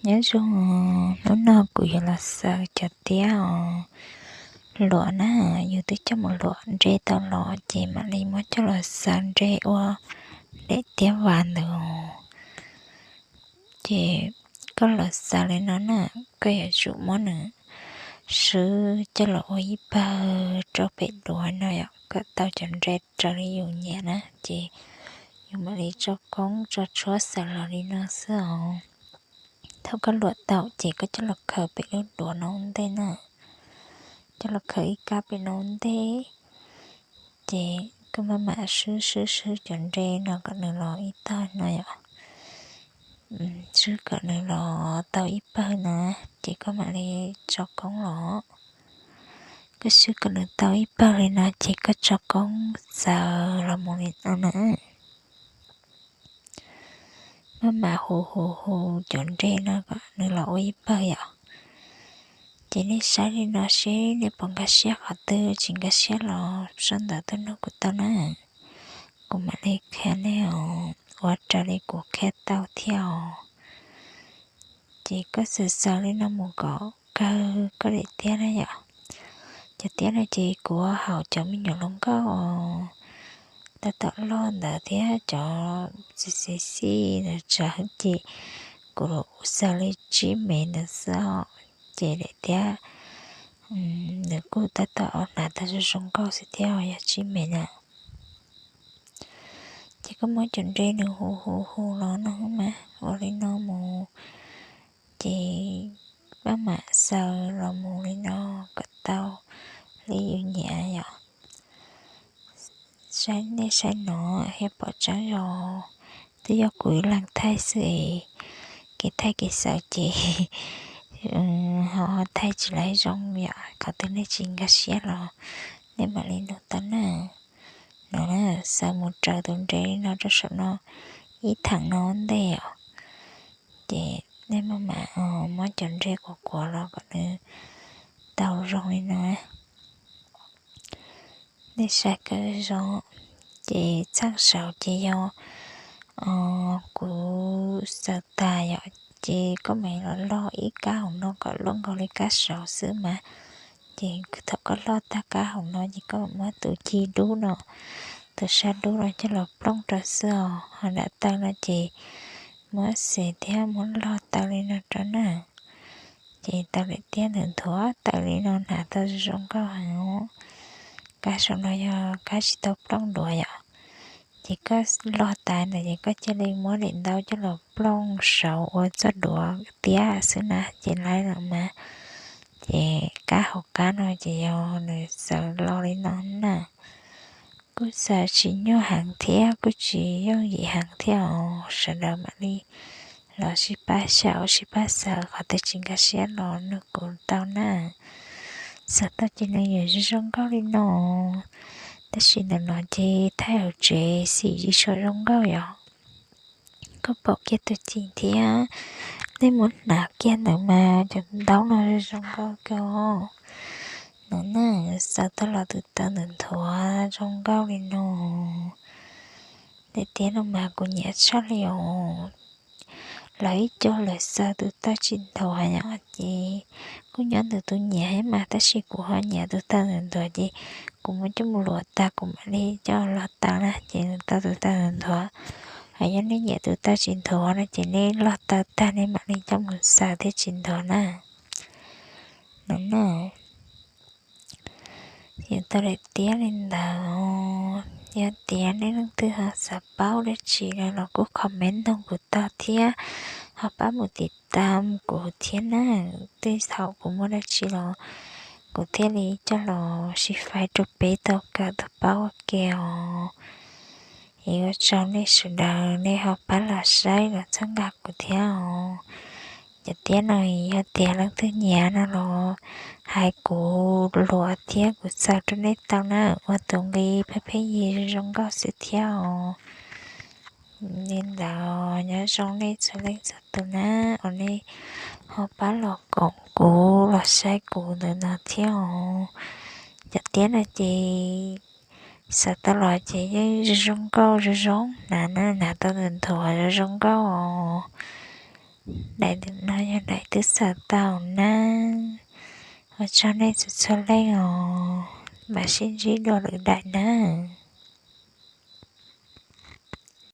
Nyob zoo, hnub no kuv yuav los xaws cov tiab os, luam na. Yus twb coj mus luam nre tau los ces mam li muab coj los xaws nre ua daim tiab vas ntawd. Ces koj los xaws li no na, koj yuav tsum muab nws swb coj los ua ib pawg rau pem duav no yom, kom tau cov nre raws li yus nyiam na. Ces yus mam li tso koob tso tshuab xaws los li no xwb os. Thaum koj luam tau ces koj coj los khaws pem lub duav no ua ntej na, coj los khaws ib kab pem no ua ntej. Ces koj maj mam swb swb swb cov nre no kom nws los ib tog no yom, swb kom nws los tau ib pawg no, ces koj mam li tso koob los. Koj swb kom nws tau ib pawg li no ces koj tso koob xaws los mus li no na. Maj mam hu hu hu cov nre no kom nws los ua ib pawg yom. Ces nej saib li no seb nej puas nkag siab qhov twg, tsis nkag siab los sau ntawv tuaj nug kuv tau na. Kuv mam li qhia nej os, ua raws li kuv qhia tau thiab os. Ces koj xaws xaws li no mus kom kawg koj daim tiab na yom. Cov tiab no ces kuv haum cov me nyuam hluas nkauj os, tab tom loj ntawd thiab cov xis xis xis ntawd tsawv ces kuv xaws li tsib mev ntawd xwb os. Ces daim tiab nws kuj tab tom hnav tau zoo zoo nkauj xwb thiab, yog tsib mev na. Ces koj muab cov nre nws hu hu hu los no mas ua li no mus, ces maj mam xaws los mus li no kom tau li yus nyiam yom. Saib nej saib no thiab pom tseeb os, twb yog kuv ib leeg thaij xwb es kev thaij kev xaws ces ho thaij tsis laib zoo yom. Qhov twg nej tsis nkag siab los nej mam li nug tau na. No na, xaws mus raws tus nre li no rau saum no ib theem no ua ntej os. Ces nej maj mam muab cov nre kuav kuav los kom nws tau zoo li no. Nej saib kawg zoo. Ces txheej saud ces yog kuv xaws tas yom, ces koj mam los log ib kab hauv no kom luaj nkaus li kab saud xwb mas. Ces thaum koj log tag kab hauv no ces koj mam muab tus ci dub no, tus sab dub no coj los plooj rau xwb os. Ho nram taw no ces muab xes thiab muab log taw li no rau na. Ces tau daim tiab nthuav nthuav taw li no hnav tau zoo zoo nkauj heev os. Kab saum no yog kab tsis tau plooj duav yom. Ces koj log tas ntawd ces koj cia li muab daim ntaub coj los plooj saud ua txoj duav tiab xwb na ces laib lawm mas. Ces kab hauv qab no ces yog nws xaws los li no na. Kuj xaws tsis nyuaj heev thiab kuj tsis yooj yim heev thiab os. Sawv daws mam li los sib pab xyaum sib pab xaws, qhov twg tsis nkag siab los nug kuv tau na. Xaws tau ces nws yuav zoo zoo nkauj li no. Tab sis ntawm no ces thaij hauv tsev xim tsis tshua zoo nkauj yom. Koj pom kiag tus ci thiab nej muab hnav kiag ntawd mas cov ntaub no zoo zoo nkauj kawg. No na, xaws tau los tus taw nthuav nthuav zoo nkauj li no. Daim tiab no mas kuv nyiam tshaj li os. Lawv ib co lawv xaws tus taw tsis nthuav yom, ces kuj nyob ntawm tus nyiam thiab mas, tab sis kuv ho nyiam tus taw nthuav nthuav ces kuv muab coj mus luam tas kuv mam li coj log taw na, ces nws tau tus taw nthuav nthuav. Hos yog nej nyiam tus taw tsis nthuav no ces nej log taw tag nej mam li coj mus xaws thiaj tsis nthuav na. No na, yuav tau daim tiab li ntawd. Yog tias nej leej twg ho xav paub dab tsi no los kuj comment nug kuv tau thiab, ho pab mus tiv tam kuv thiab na. Tej thaum kuv muaj dab tsi los kuv thiaj li coj los sib faib rau peb tau kawm tau paub ua ke os. Es ua tsaug nej sawv daws nej ho pab los saib los txhawb nqa kuv thiab os. Cov tiab no yog tias leej twg nyiam no los hais kuv luam thiab kuv xaws rau nej tau na, ua tus nqi pheej pheej yig zoo nkauj xwb thiab os. Li ntawd nyob zoo nej txhua leej txhua tus na, uas nej ho pab los koom kuv los saib kuv ntawm no thiab os. Cov tiab no ces xaws tau los ces yeej zoo zoo nkauj zoo zoo hnav na, hnav tau nthuav zoo zoo nkauj os. daim ntawm no yog daim twb xaws tau na. Ua tsaug nej txhua txhua leej os, mam sib ntsib dua lwm daim na.